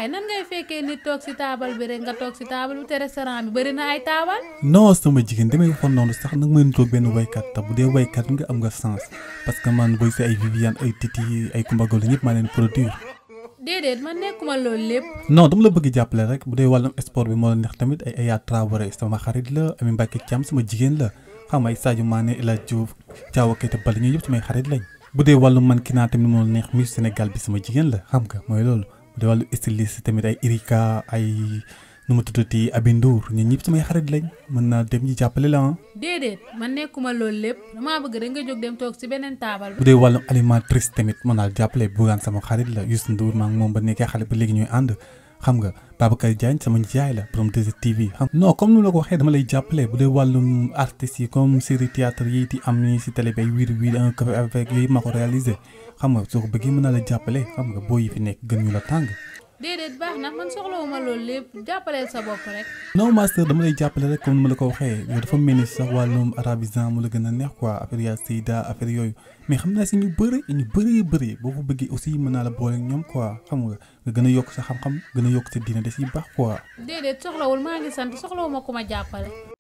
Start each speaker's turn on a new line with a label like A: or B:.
A: waaye nan ngay fekkee nit toog si taabal bi rek nga toog si taabal bi te restaurant bi bëri na ay taabal.
B: non sama jigéen damay waxoon noonu sax nag mën toog benn waykat te bu dee waykat nga am nga sens parce que man booy si ay Viviane ay Titi ay Coumba Gawlo ñëpp maa leen produire.
A: déedéet man nekkuma loolu lépp.
B: non dama la bëgg jàppale rek bu dee wàllum sport bi moo la neex tamit ay Aya Traoré sama xarit la Ami Mbacké Thiam sama jigéen la xam nga ay Sadio Mané El Hadj Diouf Diao Keita Baldé ñooñu yëpp samay xarit lañ. bu dee wàllum man ki naa tamit moo la neex Miss Sénégal bi sama jigéen la xam nga mooy loolu bu dee wàllu styliste tamit ay Erika ay nu ma tuddati Aby Ndour ñun ñëpp samay xarit lañ mën naa dem ñu jàppale la ah.
A: déedéet man nekkuma loolu lépp damaa bëgg rek nga jóg dem toog si beneen taabal.
B: bu dee wàllum animatrice tamit mën naa jàppale Bougane sama xarit la Youssou Ndour maa ngi moom ba nekkee xale ba léegi ñooy ànd xam nga Babacar Diagne sama njaay la borom 2STV xam non comme nu la ko waxee dama lay jàppale bu dee wàllum artistes yi comme série théâtre yi di am ni si télé bi ay wiir wiir un café avec yooyu ma ko réalisé xam nga soo ko bëggee mën naa la jàppale xam nga boo yi fi nekk gën ñu la tàng.
A: déedéet baax na man soxlawuma loolu lépp jàppaleel sa bopp rek.
B: non master dama lay jàppale rek comme ni ma la ko waxee yow dafa mel ni sax wàllum arabisant mu la gën a neex quoi affaire yaa Seyda affaire yooyu mais xam naa si ñu bëri boo ko bëggee aussi mën naa la boole ak ñoom quoi xam nga gën a yokk sa xam-xam gën a yokk sa diine da siy baax quoi.
A: déedéet soxlawul maa ngi sant soxlawuma ku ma jàppale.